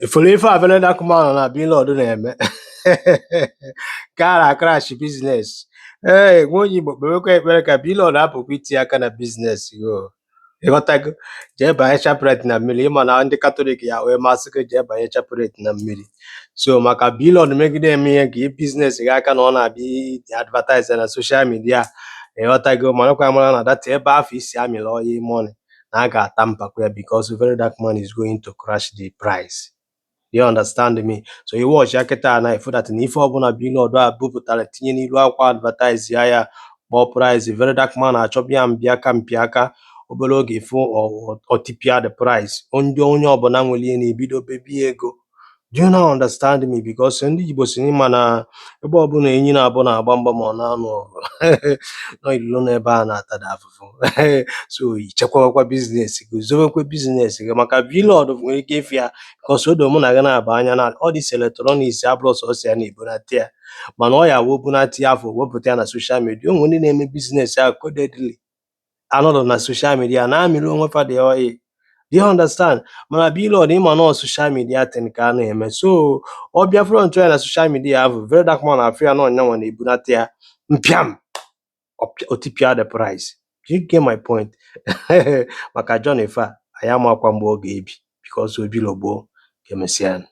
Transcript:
Ifuru ife a Very Dark Man na Blord na-eme ka a na-crash business. Ee, nwa onye Igbo, kpewekwa ekpere ka Blord hapụkwa itinye aka na business gị o. Ịghọtago? Jee banye chaplet na mmiri. Ịma na ndị Katọlik ya wee masị gị, jee banye chaplet na mmiri. So maka Blord megide eme ihe nke business gị aka na ọ na-abịa advertise na social media, ịghọtago? Marakwa mara na data ebe afọ isi amịrị oil money na a ga-ata mpakwa ya, because Very Dark Man is going to crash the price. You understand me? So you watch ya kịta na ifu that na ife ọbụla Blord a bupụtara tinye n'ilu akwụkwọ, advertise ya, ya kpọọ price, Very Dark Man achọbịa mbịa ka mpịaka obere oge ifu ọtipịa the price. Ndị onye ọbụla nwere ihe na-ebido bebi ego. Do you now understand me? Because ndị Igbo si n'ịma na ebe ọbụla enyi na-abụ na-agba mgba ma ọ na-anụ ọgụ nọ ililo n'ebe a na-atada afụfụ. So ichekwabakwa business gị, zowekwe business gị, maka Blord nwere ike ịfụ ya, because o doo mụ na gị na-aba anya na all this electronics abụrụ sọsọ ya na-ebunata ya, mana ọ ya wụ bunata ya afọ wepụta ya na social media. O nwere ndị na-eme business ahụ codedly, anọdụ na social media na-amịrị onwe fa the oil. Do you understand? Mana Blord, ịma na ọ social media thing ka a na-eme, so ọ bịa front ya na social media ahụ, Very Dark Man afụ ya na ọnyanwa na-ebunata ya mpịam otipịa the price. Do you get my point? Maka John ife a anyị amakwa mgbe ọ ga-ebi, because obilo gboo. Ka emesịa.